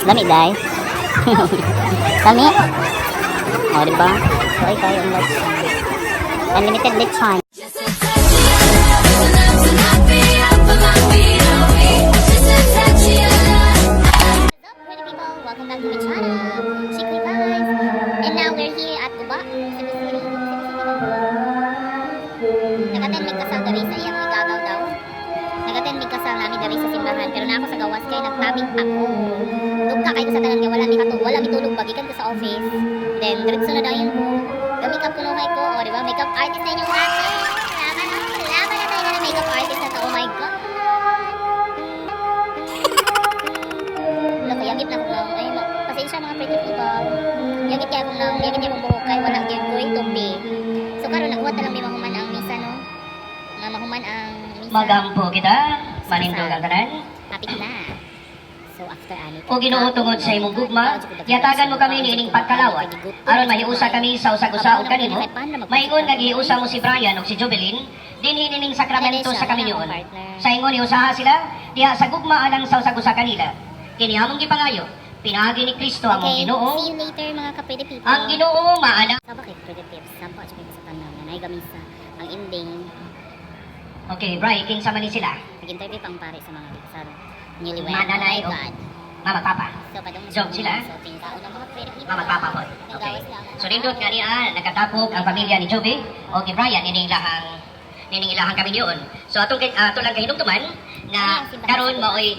Lami day. Lami. O, di ba? So, ay kayo ang lechon. Unlimited lechon. Just a touch of your love is enough to knock me up on my feet. I'm weak. Just a touch of your love. What's up, pretty people? Welcome back to my channel, Chikoy Vibes. And now we're here at Guba, Cebu City. Cebu City ba? Nag-attend mig kasal diri sa iyang igagaw daw. Nag-attend mig kasal nami diri sa simbahan, pero na ako sa gawas kay nagtabig ako. Dugka kay ko sa tanan kay wala mi kato, wala mi tulog ba gikan ko sa office. Then diretso na dayon ko. Ga-makeup kuno kay ko, o di ba? Makeup artist na inyong ate. Laban na, laban na tayo na makeup artist na to. Oh my God. Wala ko, yagit na akong naong. Ay, pasensya mga pretty people. Yagit kaya akong naong, yagit kaya akong buhok kay wala gyud going to be. So karon naghuwat na lang mi mahuman ang misa, no? Nga mahuman ang misa. Magampo kita, manindog ang tanan. Hapit na. So after ani. O Ginoo, tungod sa imong gugma, yatagan mo kami niining pagkalawat aron mahiusa kami sa usag-usa ug kanimo. Maingon nga gihiusa mo si Brian ug si Jubilin dinhi nining sakramento sa kaminyoon. Sa ingon hiusaha sila diha sa gugma alang sa usag-usa kanila. Kini among gipangayo pinaagi ni Kristo among Okay, Ginoo. see you later, mga ka-pretty people. Ang Ginoo maana. Sa bakit pretty tips? Sampo at sa tanan nga naay gamisa ang ending. Okay, Brian, kinsa man ni sila? Nag-interview pang pare sa mga kasal. Newlywed. Mananay Oh my o God. mama papa. So padung Joke sila? So tingkaon ang mga pretty people. Mama papa po. Okay. So nindot nga niya nakatapok ang pamilya ni Joby o ni Brian nining ilahang kaminyoon. So atong ato lang kahinumduman nga karon maoy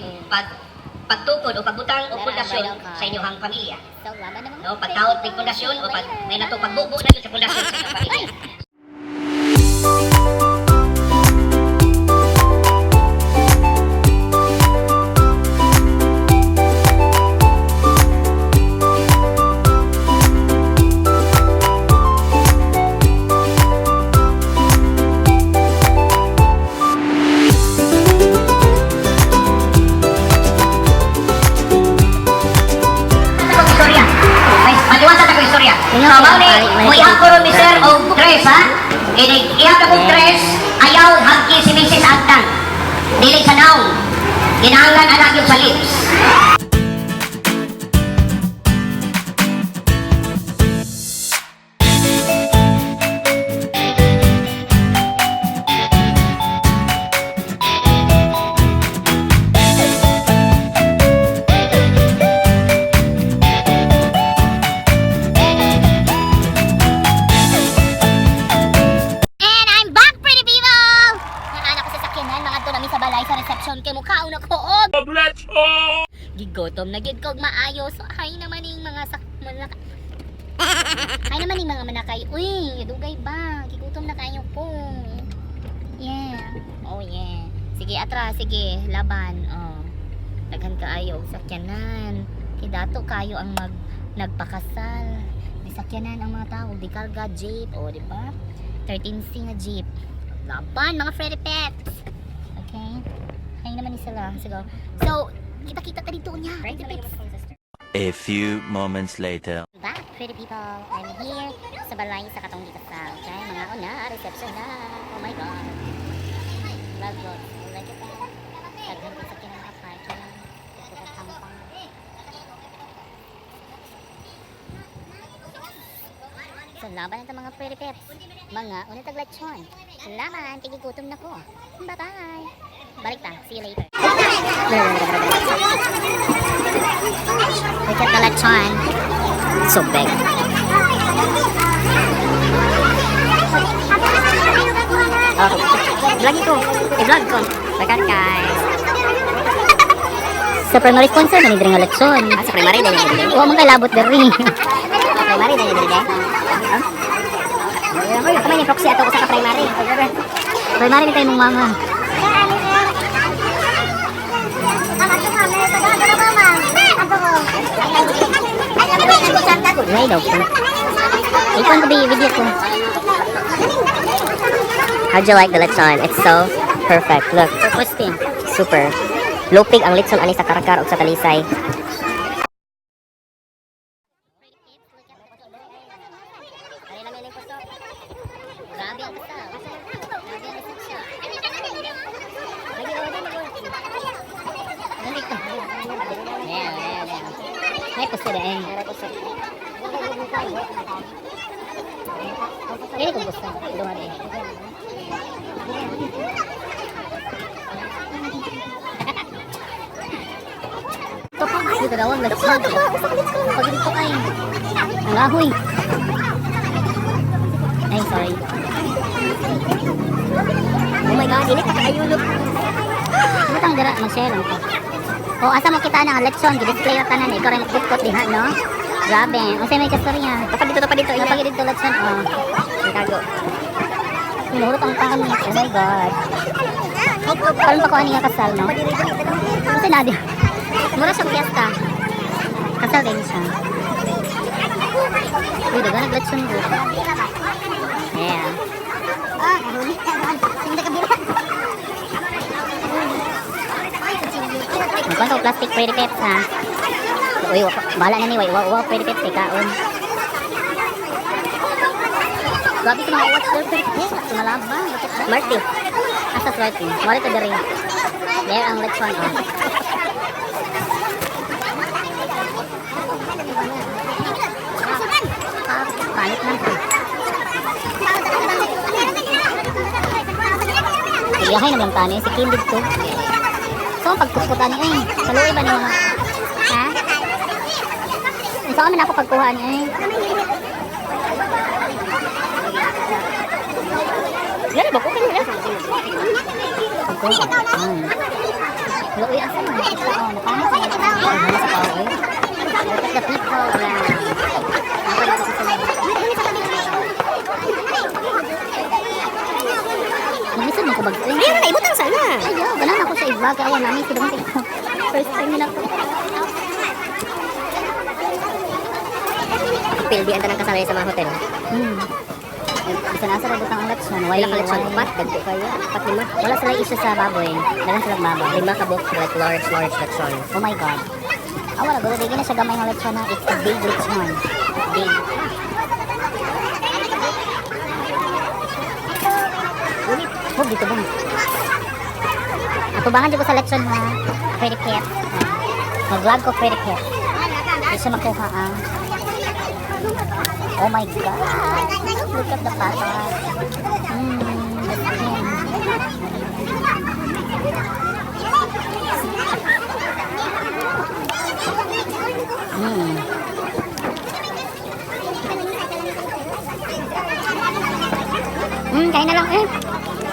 pagtukod o pagbutang og pundasyon sa inyong pamilya. So laban na mga No, pagtaot ng pundasyon o pag may nato pagbubo na yun sa pundasyon sa inyong pamilya. Akong istorya. Ay, maliwatan ako istorya. So, mao ni, muihap ko ron ni sir og tres, ha? Inig, ihap akong tres, ayaw hagki si Mrs. Agtang. Dili sa naong. Kinahanglan anak yun sa lips. And I'm back, pretty people! Naan ako sa sakyanan, mga to nami sa balay sa reception kay mukhaon ako og gigotom na gid kog maayo. So ay naman ning mga sak manaka. Ay naman ning mga manakay. Uy, dugay ba? Gigutom na kayo ko. Yeah. Oh yeah. Sige atras, sige, laban. Oh. Daghan kaayo og sakyanan. Kay dato kayo ang mag nagpakasal. Di sakyanan ang mga tao, di karga jeep, oh, di ba? 13C nga jeep. Laban mga Freddy Pets. Okay? Ay naman ni sila. Sige. So, kita-kita ta dito niya. Pretty Pets. A few moments later. Back, pretty people. I'm here sa balay sa katong gikasal. Okay, mga una, reception na. Oh my God. Love God. Like it. Daghan ko sa kinaka-parking. Ito ka tampang. So, laban na mga pretty peps. Mga una taglechon. Laban, tigigutom na ko. Bye-bye. Balik ta. See you later. Look at the lechon. So big. Oh, vlog ko. I-vlog ko. Look at guys. Sa primary sponsor, na ni nga lechon. Ah, sa primary dali dali. Wa man kay labot diri. Primary dali dali. Huh? Ako man yung proxy ato ko sa ka-primary. Primary ni tayo mong mama. Ay, daw ko. Ikaw ko video ko. How'd you like the lechon? It's so perfect. Look. Super. Lupig ang litson ani sa Carcar ug sa Talisay. Grabe ang kasal. Grabe ang reception. Yeah. May puso din. Dili ko gusto. Duha din. Dito daw ang lechon. Pag dito ay. Ang ahoy. Ay, sorry. Oh my God, init kaayo, look. Butang dira, mag-share lang ko. O, asa mo kita na ang lechon, gi-display na tanan, ikaw rin nagkutkot diha, no? Grabe. Unsay may kastorya? Kapag dito, kapag dito. Kapag dito lechon, oh. Chicago. Hinuhurot ang pangit. Oh my God. Karon pa ko ani nga kasal, no? Kasi na di. Mura siyang fiesta. Kasal din siya. Uy, daga nag-lechon ko. Yeah. Ah, nahuli. Hindi ka bira. Magkuhan ko plastic, Pretty Pets, ha? Uy, bahala na ni, way. Wow, wow, Pretty Pets, kay kaon. Grabe ko mga watch there, Pretty Pets. Tumalaba. Bakit ba? Marty. Asa swerte. Wala to diri. There ang lechon, oh. Ah, palit lang. Iyahay naman tani si Kim dito. So ang pagkukutan ni ay, kaluoy ba ni mga ha? Unsa man ako pagkuha ni ay? Gani ba ko kanina? Pagkuha. Luoy asa man? Oh, napanit sa tao. Ay, sa tao eh. Look at the people around. Ako dito sa sulod. Maglisod man ko bag. Ay, Ayun na, ibutang sana. Ayaw, ganun ako sa i-vlog. Kaya awa namin si Dante. First time nila ako. Pildi ang tanang kasalay sa mga hotel. Bisan asa ra butang ang lechon. Wala Pila ka lechon? Upat, dagko kayo. Upat, lima. Wala sila issue sa baboy. Dagan sila baboy. Lima ka book, like large, large lechon. Oh my God. Ah, wala. Gulo, di na siya gamay ng lechon ha. It's a big lechon. Big. Oh, dito ba? Atubangan dito ko sa lechon ha. Pretty Pet. Mag-vlog ko, Pretty Pet. Hindi siya makuha ah. Oh my God. Look at the pata. The skin. Kain na lang eh.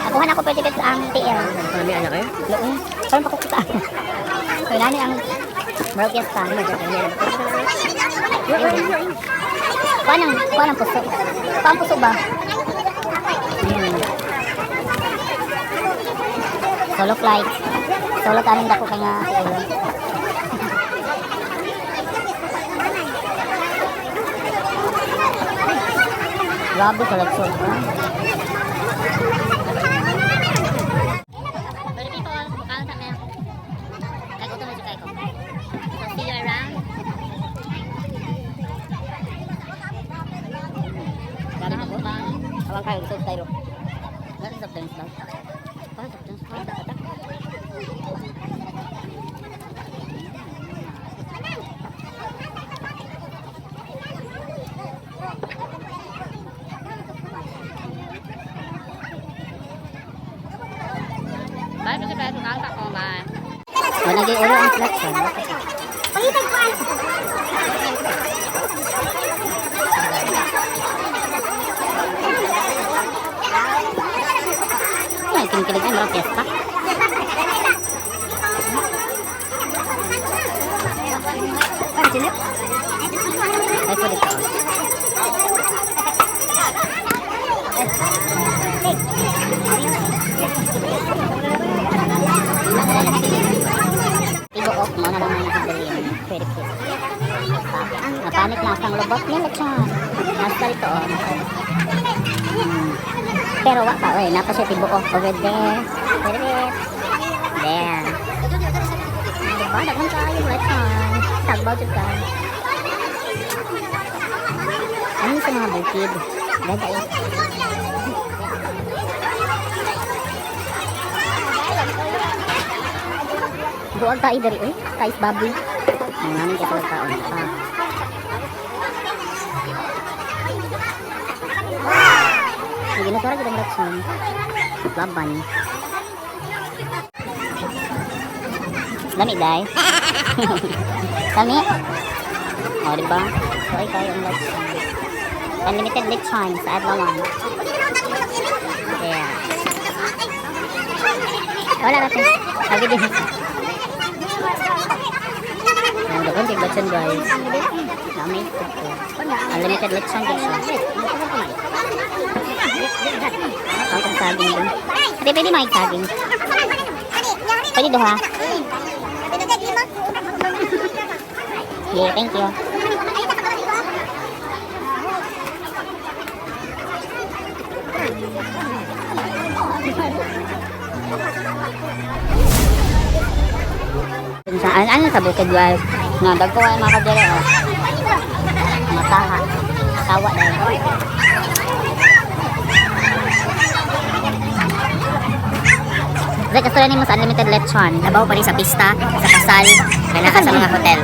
Nakuha na ko, Pretty Pets, ang TL. Kami anak eh. Luoy. Parang pakukuta. So, nani ang Merl Fiesta. Kuha ng puso. Kuha ang puso ba? Solo flight. Solo taning dako kay nga TL. Grabe sa lechon. Ha? Pero people, mukhang sa akin. Kagutom na jud ko. So see you around. Grabe ko. Awang kayo, gusto tayo. What is soft drinks ba? Parang soft drinks ba? Bye, bye, bye. Tungang ko, bye. Wala gyud ulo ang lechon. Pangitag ko ano. Ay, kinikilig ay marang fiesta. Ay, sino? Ay, pwede ko. Tibuok mo na lang ang nakabilin. Pretty cute. Napanit na ang lubot ni lechon. Nasa rito, oh. Pero wa pa, oy. Napa siya tibuok over there. Pretty bit. There. Diba? Daghan kaayo lechon. Tagbaw jud ka. Ano sa mga bukid? Ganda eh. Buwag tayo diri, uy. Tais baboy. Ang namin kasi kaon pa. Sige na sara gid ang lechon. Laban. Lami dai. Lami. O, di ba? So, ay kayo ang lechon. Unlimited lechon sa Adlawan. Yeah. Wala natin. Sabi din. Ang doon kay lechon, guys. Lami ko. Unlimited lechon din siya. Ang kong saging dun. Ate, pwede may saging. Pwede duha. Yeah, thank you. Saan? Ano sa bukid, guys? Nga, dagko kayo mga kadere, oh. Mga taha. Tawa dahil. Zek, gusto mo sa unlimited lechon. Nabaw pa rin sa pista, sa kasal, na naka sa mga hotel.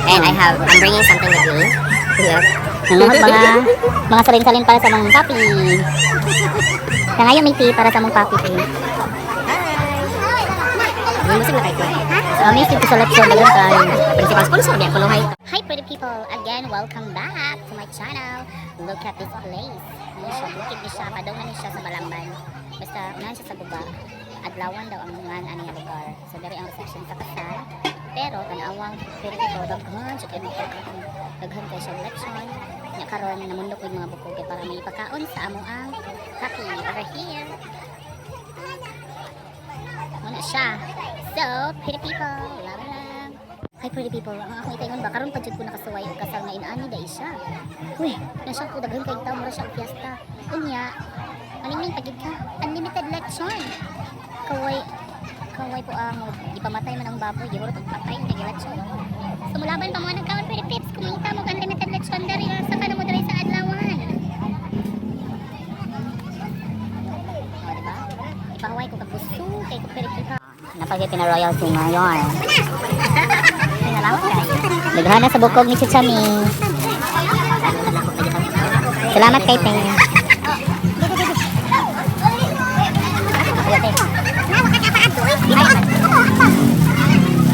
And I'm bringing something with me. Yeah. Nanguhod mga salin-salin para sa mong papi. Kaya ngayon may tea para sa mong papi tea. Musig na kayo. So, amazing ko sa lechon. Daghan kayo. Principal sponsor niya, kunuhay. Hi, pretty people! Again, welcome back to my channel. Look at this place. Ano siya? Bukid ni siya. Padong na ni siya sa Balamban. Basta, unahan siya sa guba. Adlawan daw ang ngan ani nga lugar. So, dari ang reception sa kasal. Pero, tanawang pretty people, daghan siya kayo magpagkaon. Daghan kayo siya lechon. Nya karon namundok with mga bukog kay para may ipakaon sa amo ang papi over here. Muna siya. So, pretty people, laban lang. Hi, pretty people, ang akong itaingon ba karon pa jud ko nakasuway og kasal nga inaani dai siya. Uy, na siya ko daghan kay tawo, mura siya og fiesta. Unya, maningning pagid ka, unlimited lechon. Kaway kaway po ang gipamatay man ang baboy, gihurot og patay nga lechon. So mulaban pa mo nagkaon, pretty pips, kumita mo og unlimited lechon diri or sa kanamo diri sa Adlawan. O, diba? Ipahuway ko kabusog kay ko, pretty people. Napagay pina royalty ngayon. Daghana sa bukog ni Chichami. Salamat kay Peng.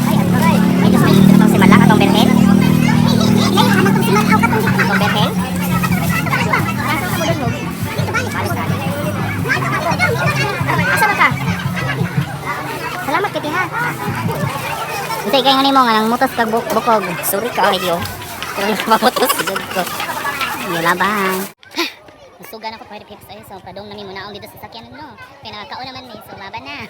Ay, Diyos, may itong si Malak, atong berhen. Atong berhen. Asa man ka? Salamat kay Tiha. Unsay kay ngani mo nga nang mutos kag bukog? Sorry ka, medyo. Pero nakapamutos. Jud ko. Nilaban. Musugan ako, pretty pips, ay so padong nami muna dito sa sakyanan, no. Kay nakakaon naman ni, so laban na.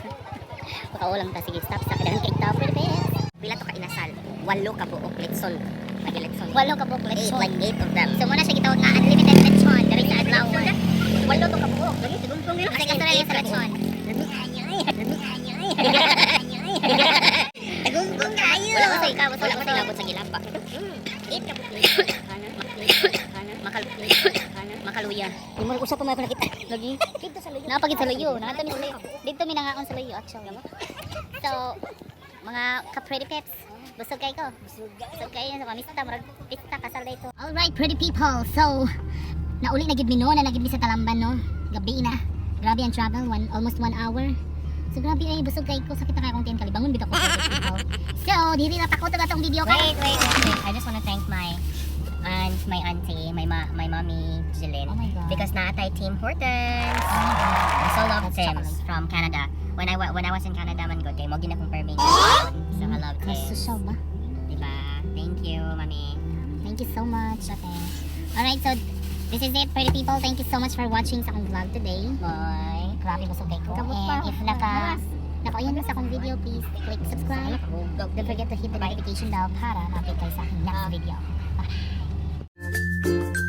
Pakaulang ta, sige, stop sa kailangan kay tao, pretty pips. Pila to ka inasal? Walo ka buok litson. Lagi litson. Walo ka buok Eight, lechon. like eight of them. So muna siya gitawag nga unlimited lechon diri sa Adlawan. Walo to ka buok. Lagi tigumpong yun. Unsay kasura sa lechon? Lami ayo ay. Lami ayo ay. Tagumpong kayo. Wala ko sa ikaw, Wala wala ko ko sa sa labot sa gilapa. Eight ka buok. Makaluya. Di mo usap pa man ako nakita. Lagi. Dito sa luyo. Napagid sa luyo, naa mi sa luyo. Dito mi nangaon sa luyo actually. So, mga ka-pretty peps, busog kay ko. Busog kayo sa pamista, murag pista kasal dito. All right, pretty people. So, nauli na gid mi no, na gid mi sa Talamban, no. Gabi na. Grabe ang travel, almost 1 hour. So grabe ay busog kay ko, sakit na kay akong tiyan, kalibangon bitaw ko, pretty people. So, diri na tako atong video ka. Wait, wait, wait, wait. I just wanna thank my aunt, my auntie, my mommy, Jeline. Oh my God. Because naatay Tim Hortons. Oh my God. I so love That's Tim's chocolate. from Canada. When I was in Canada man good, kay mo gina kong permit. So I love Tim's. Kasusyaw ba? Diba? Thank you, mami. Thank you so much, ate. Alright, so this is it, pretty people. Thank you so much for watching sa akong vlog today. Bye. Grabe, busog kay ko. Kamot And pa. if naka sa akong video, please click subscribe. Don't forget to hit the notification bell para ma-update kayo sa aking next video. Bye!